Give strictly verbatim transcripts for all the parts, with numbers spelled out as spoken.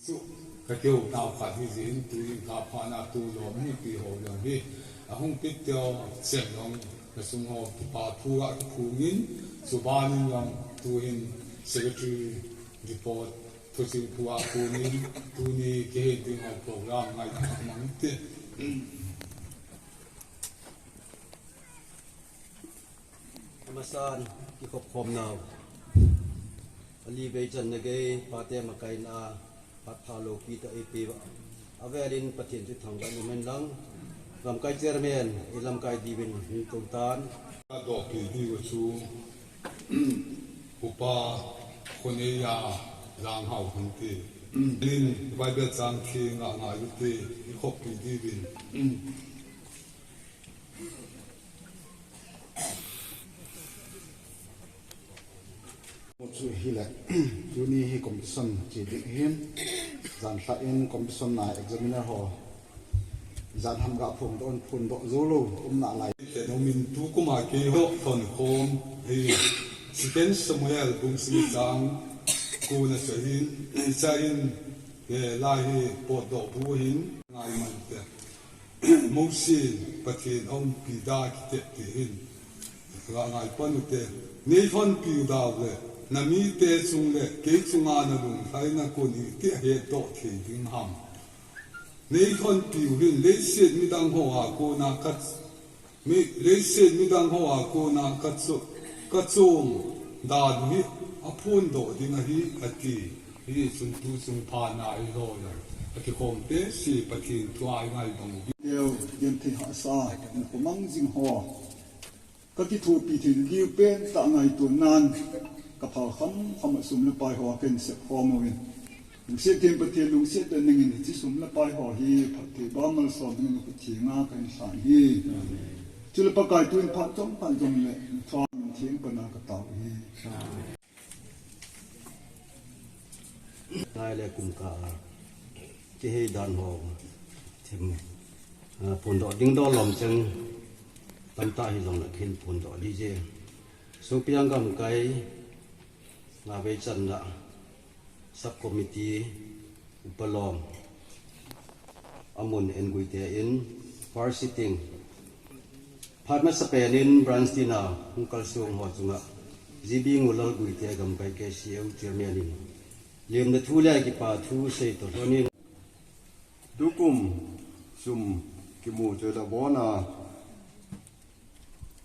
Chu, ka keu tao khat hi jin, tu in ka pha na tu lom hi pi ho jong hi. A hung pit teo sem jong, na sung ho tu pa thu a ki phung in, chu ban in jong tu in secretary report, thu sing phu a phung in, tu ni ke he ding ho program ngai ta mang te. Amasan, kikhop khom nau. Ali vei channa gei, pate makaina, phat pha lo kita ipi va. Avelin Pathen chu thangvah in um hen lang. Lamkai chairman, i lamkai diuvin, hin tung tan. Ka dopi diu chu, upa, khonei ya, lang hau hung ti. Lin, Bible chang thi nga nga yu ti, i khop pi diuvin. Chu hile, tuni hi competition chi ding hin, jan lha in competition na examiner ho, jan ham ga phung don phun do zo lo, um na lai. Te no min tu kuma ke ho thon khom, hi, Second Samuel bung sagi chang, ko na sa hin, sa hin, eh, lai hi pot do bu hin, ngai man te. Mosi, Pathen a umpi da kitep ti hin. Ra ngai pan u te. Nei thonpi u da le. Na mite chung le, kei chunga na lunglhaina kon iti a hetdoh thei ding ham. Nei thonpi u hin, leiset midang ho a kona ka, mi, leiset midang ho a kona ka chu, ka chom dan hi a phondoh ding ahi, a ti. Hichun tu chung pha na i lo le. A kikhom te si Pathen thu a i ngai bang u. Deu, diem thei hahsa, in khomang jing ho. Ka kithopi thei diu pen tah ngaito nan, ka phal kham kham a sum le pai ho a ka in sep khom uvin. Lungset theng Pathen lungset le ningin hiche sum le pai ho hi phatthei ba malsom dingin ka theng a ka in san hi. Chule Pakai tu in phat jong phat jong le, thua min theng pana ka tao hi. Ngai le kum ka, kihei dan ho, thim, a, phondoh ding doh lom cheng, tamtah hi jong le khin phondoh ding je. Sopi ang gamkai, nga vei channa, subcommittee, Upa lom. Amun en Guite in first sitting. Phat masapen in branch tin a hung kalsong ho chunga G B Ngulal Guite gamkai K C O chairman in lemna thu le kipa thu sei to lhonin. Tukum sum kimu choi da bona.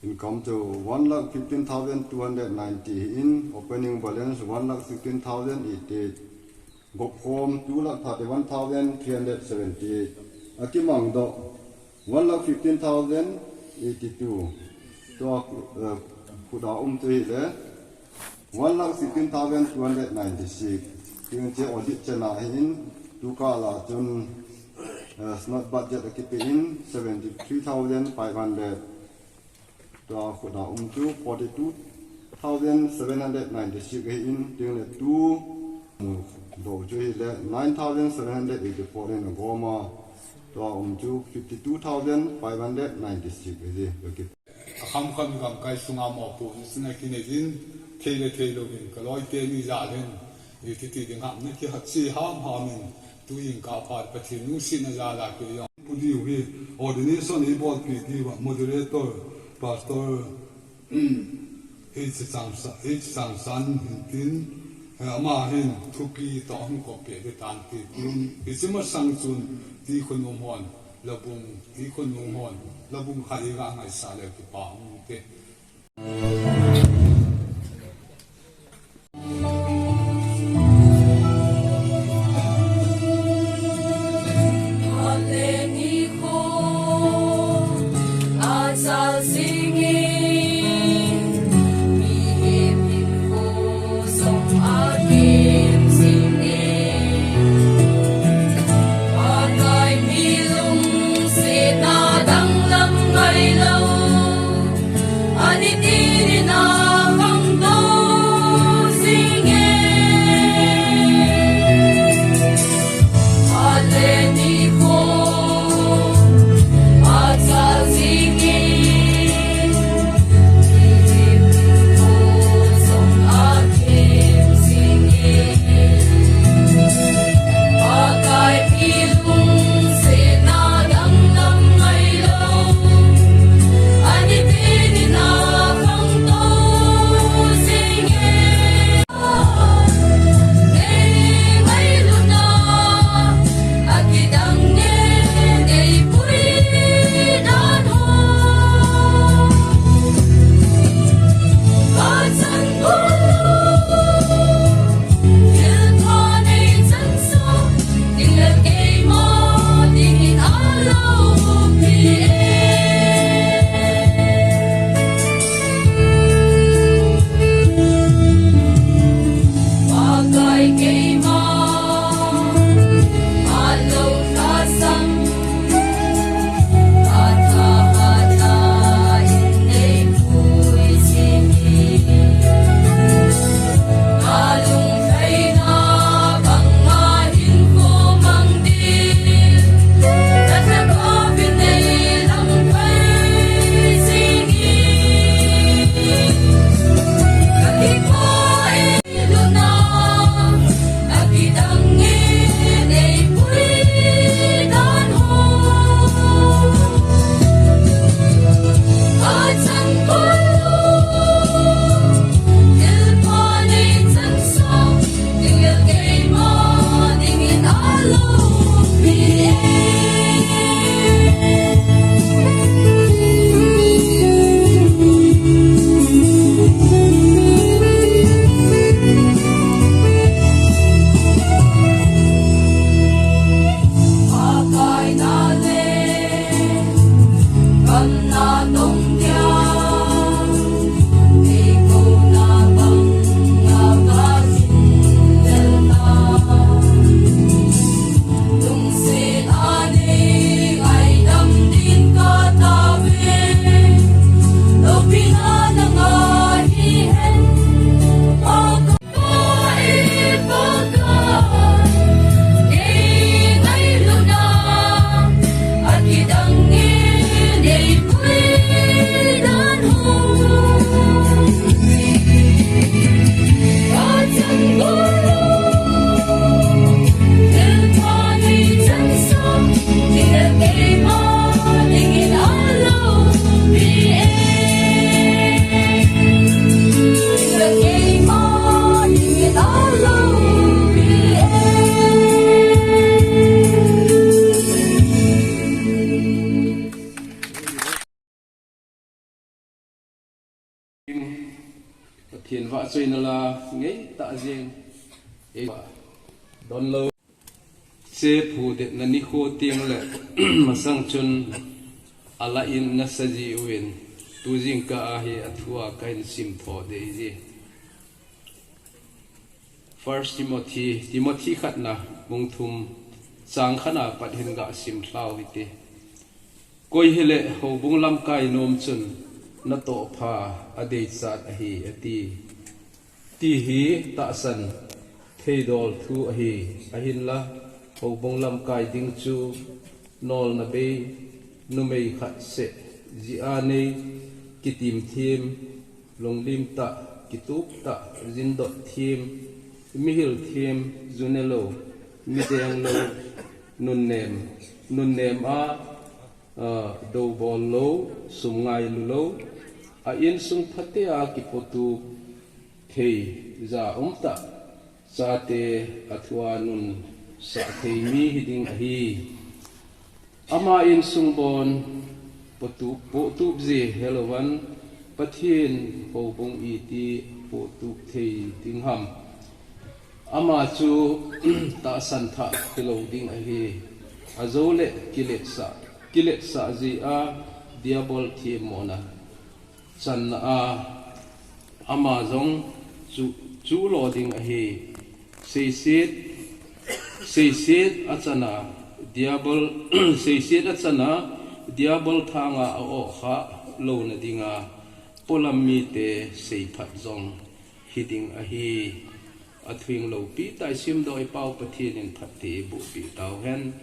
Income chu one lakh fifteen thousand two hundred ninety in, opening balance one lakh sixteen thousand eighty-eight, gop khom two lakh thirty-one thousand three hundred seventy-eight. Akimang doh one lakh fifteen thousand eighty-two. Tua, eh, khuda um chu hile, one lakh sixteen thousand two hundred ninety-six. Tin che audit chena hin, tukal a chun, eh, not budget akipe in seventy-three thousand five hundred. Tua khuda um chu forty-two thousand seven hundred ninety-six ahin, tin le tu, mu, do chu hile nine thousand seven hundred eighty-four in agoma. Tua um chu fifty-two thousand five hundred ninety-six ahi. Akham kham gamkai sunga mopohna kinei din, thei le thei louvin, ka loite ni jal hin, iti ti ding ham, na kihat chi ham ham in, tu in ka phat Pathen lungsetna jal a kei jong. Pu diu hi, ordination hi bolpi diu a, moderator, pastor, H Changsa-, H Changsan hin tin, eh, ama hin thupi toh hung kop peh ding tan ti tin, hiche masang chun, ti khun um hon, Labung, ti khun um hon, Labung khat i ga ngaisah leu kipa um te. Chuin ala ngei tah jeng. Ei, don lo. Che phu det na ni kho tiang le masang chun ala in na sa ji uin tu jingkah a hi a thu a ka hin sim tho dei ji. First Timothy, Timothy khatna bung thum chang khatna pat hin ga sim lhau hite. Koi hileh houbung lamkai nom chun na toh pha a deichat ahi, a ti. Ti hi tahsan theidol thu ahi, ahinla houbung lamkai ding chu nolna bei, numei khat seh, jia nei, kitim thim, lunglim tah, kitup tah, jindot thim, mihil thim, june lo, mideng lo, nunnem, nunnem a, a, dobol lo, sum ngailu lo, a insung phatea kipotup thei, ja um tah, chate a thua nun sah thei mi hiding ahi. Ama insung bon potup, potup ji helovan Pathen houbung iti potup thei ding ham. Ama chu tahsan thah hilo ding ahi. Ajo le kiletsah, kiletsah ji a diabol themmona channa a ama jong chu, chu lo ding ahi. Seiset, seiset a chana diabol, seiset a chana diabol thanga a o kha lo na dinga polam mite seiphat jong hiding ahi. A thuing lopi tai simdoh i Pau Pathen in phatthei buhpi tau hen.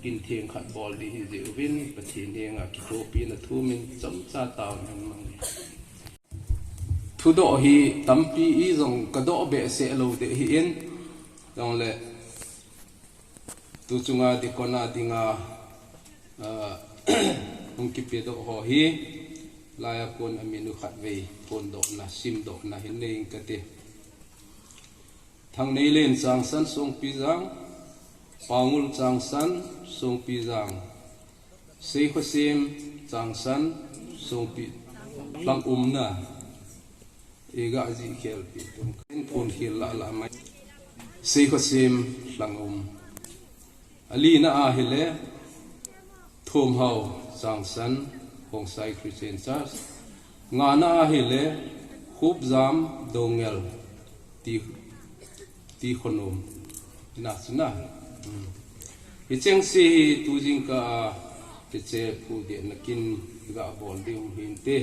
Kin theng khat bol di hi ji uvin Pathen henga kithopi na thumin chomcha tau hen mang. Thudoh hi tampi i jong ka doh behseh lo de hi in. Jong le tu chunga dikona dinga, a, hung kipedoh ho hi, laiya kon a minu khat vei, kondohna, simdohna, hin nei ing kate. Thangneilen Changsan Songpijang, Paungul Changsan Songpijang, Seikhosim Changsan Songpi, Hlangumna, Iga ji khel pi tum. Ken kun khel la la mai. Seikhosim Hlangum. Alina ahile Thumhau Changsan Hongsai Christian Church. Ngana ahile Khupjam Dongel ti, ti khonum. Ina sina. Hmm. Hicheng si hi tu jingkah a hiche phu de nakin ga bol ding hinte.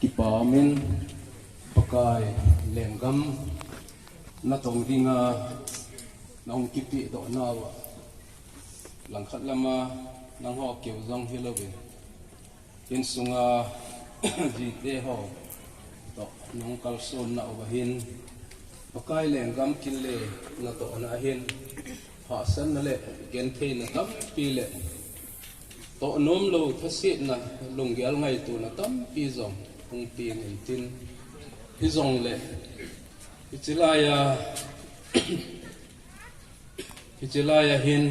Kipa min Pakai lenggam natong dinga nahung kipedoh nauva langkhat lama nangho keu jong hilou ve. Insunga jite ho toh nahung kalson nauva hin Pakai lenggam kile natohna ahin hahsatna le gentheina tampi le tohnom lou thasetna lunggel ngaitona tampi jong hung peng intin hijongle hiche laiya Hiche laiya hin,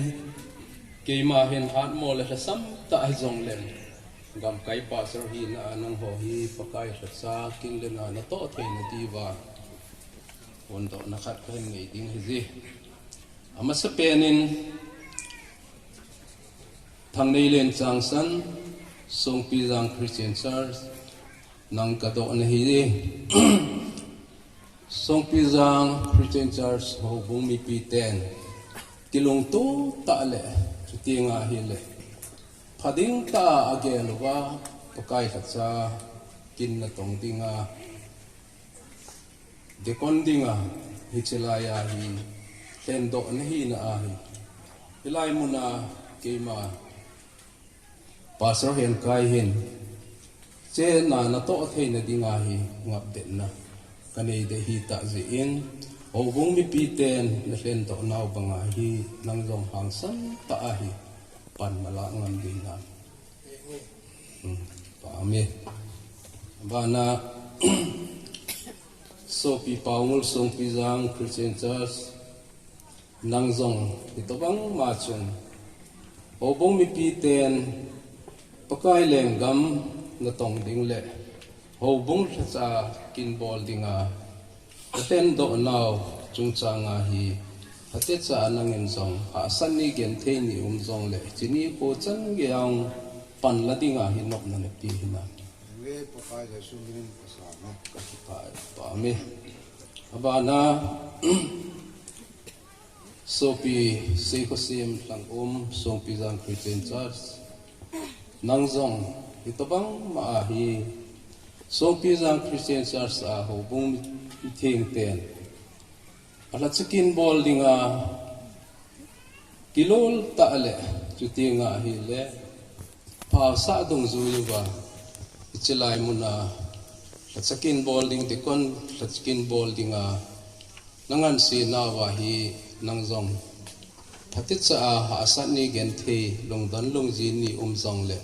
keima hin hatmo le lhasam tah hijongle, gamkai pastor hina a nangho hi Pakai lhacha kin le na natoh theina diuva, phondohna khat kahin nei ding ahi. Amasapen in, Thangneilen Changsan, Songpijang Christian Church, nang kadoh nahi. Songpijang Christian Church houbung mipiten kilungto tah le, chuti nga hile, phading tah a gel uva, Pakai lhacha kin natong dinga, deacon dinga, hiche laiya hi, lhendoh nahina ahi. Hilai muna keima Pastor Henkai hin, chena natoh theina dinga hi ngapdetna kanei ding ahitah jeh in, houbung mipiten nalhendoh nau banga hi nang jong hangsan tah a hi pan nalah ngam ding ham. Hmm, pa amen. Bana, Sopi Paungul Songpijang Christian Church, Nang jong hitobang ma chun houbung mipi ten Pakai lenggam natong ding le houbung lhacha kinbol dinga nalhendoh nau chungchanga hi, phatecha nangin jong hahsat ni genthei ni um jongle, chuni kho chan gei ang panla dinga hi nopna nape hinam. Amen. Pakai Jesu minin ka sa me. Ka kipah pah me. Abana, Sopi Seikhosim Lhangum, Songpijang Christian Church. Nang jong hitobang ma ahi, Songpijang Christian Church a houbung mitheng ten alhacha kinbol dinga kilol tah le, chuti nga hile, phaosa dungjui uva, hiche lai muna lhacha kinbol ding, deacon lhacha kinbol dinga nangansena uva hi, nang jong phatecha a hahsat ni genthei, lungdon lungjin ni um jongle,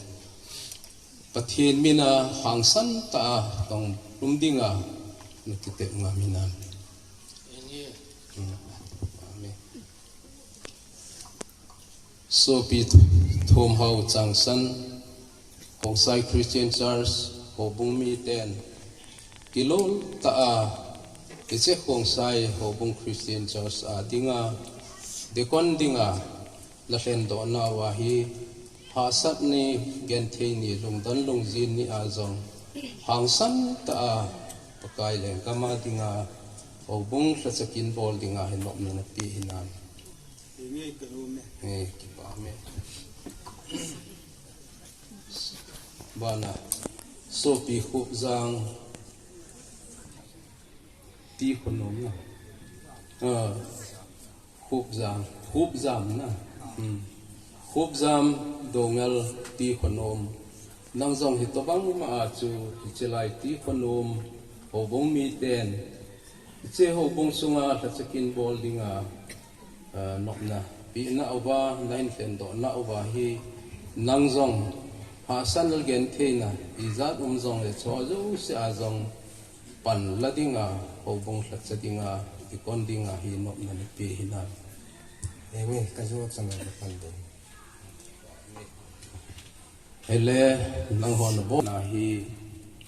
Pathen mina hangsan tah a dong lum dinga nakitep ngam hinam. Amen. Sopi Thumhao Changsan, Khongsai Christian Church, houbung miten kilol tah a, hiche Khongsai Houbung Christian Church a dinga, deacon dinga nalhendoh nauva hi, hahsat ni, genthei ni, lungdon lungjin ni a jong hangsan tah a, Pakai lenggam a dinga, houbung lhacha kinbol dinga hi nopna nape hinam. Amen. Eh, kipah me. Bana, Sopi Khupjang, Tikhonum na. Ah, Khupjang, Khupjam na. Hmm. Khupjam Dongel Tikhonum. Nang jong hitobang ma a chu, hiche lai Tikhonum houbung miten, hiche houbung sunga lhacha kinbol dinga, ah, nopna pena uva, nahin lhendoh nauva hi, nang jong hahsat le gentheina ijat um jongle, chujouse a jong panla dinga, houbung lhacha dinga, deacon dinga hi nopna nape hinam. Amen. Ka jo chang a pan ding. Hile, nangho nabol na hi,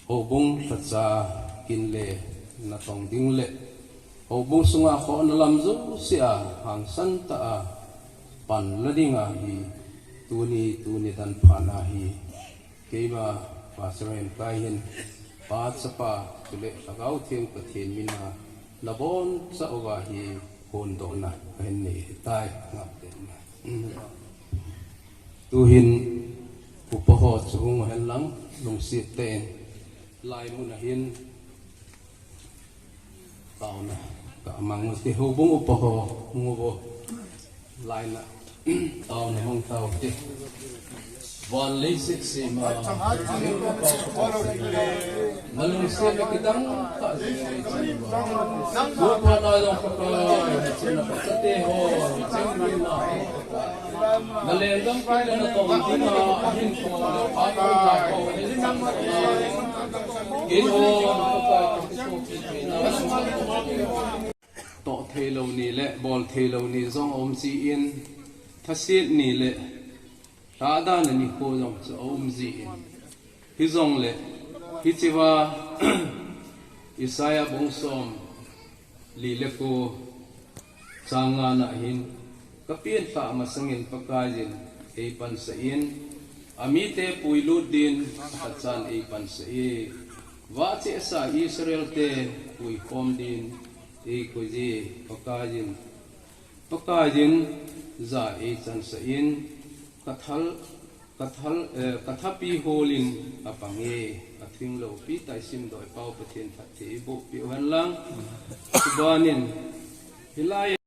houbung lhacha kin le natong ding le, houbung sunga khohna lam jouse a hangsan tah a panla dinga hi, tuni, tuni dan phat a hi, keima Pastor Henkai hin, Pa, Chapa, chule Lhagao Theng Pathen mina nabonchauva hi, hondohna kahin nei ahitai, ngapna. Tuhin upa ho chu hung hen lang, lungset tah in, lai muna hin taona ka mang u hite, houbung upa ho hung uvo, lai na taona mang tau hite. Van leiset sema, nalungset le kidang tah jing le chang uva, Pakai, chuna pachate ho, chang uva, na lenggam kile natong dinga, ahin ko le, a ko na ko, kei ho, Pakai, toh theilou ni le, bol theilou ni jong aum jin, thaset ni le, lhadana nikho jong chu aum jin. Hijongle, hichea, Isaiah bung som li le ko, chang nga na hin, kapenlhah masangin Pakaiyin eipansah in, amite puilut din, akhat chan eipansah e. Vahchehsa Israel te puikhom din, eikoi e, Pakaiyin, Pakaiyin ja eichansah in, kathal, kathal, eh, kathapi holin apang e, athing loupi tah isimdoh i Pau Pathen phatthei eiboh peh u hen lang. Chubanin, hilai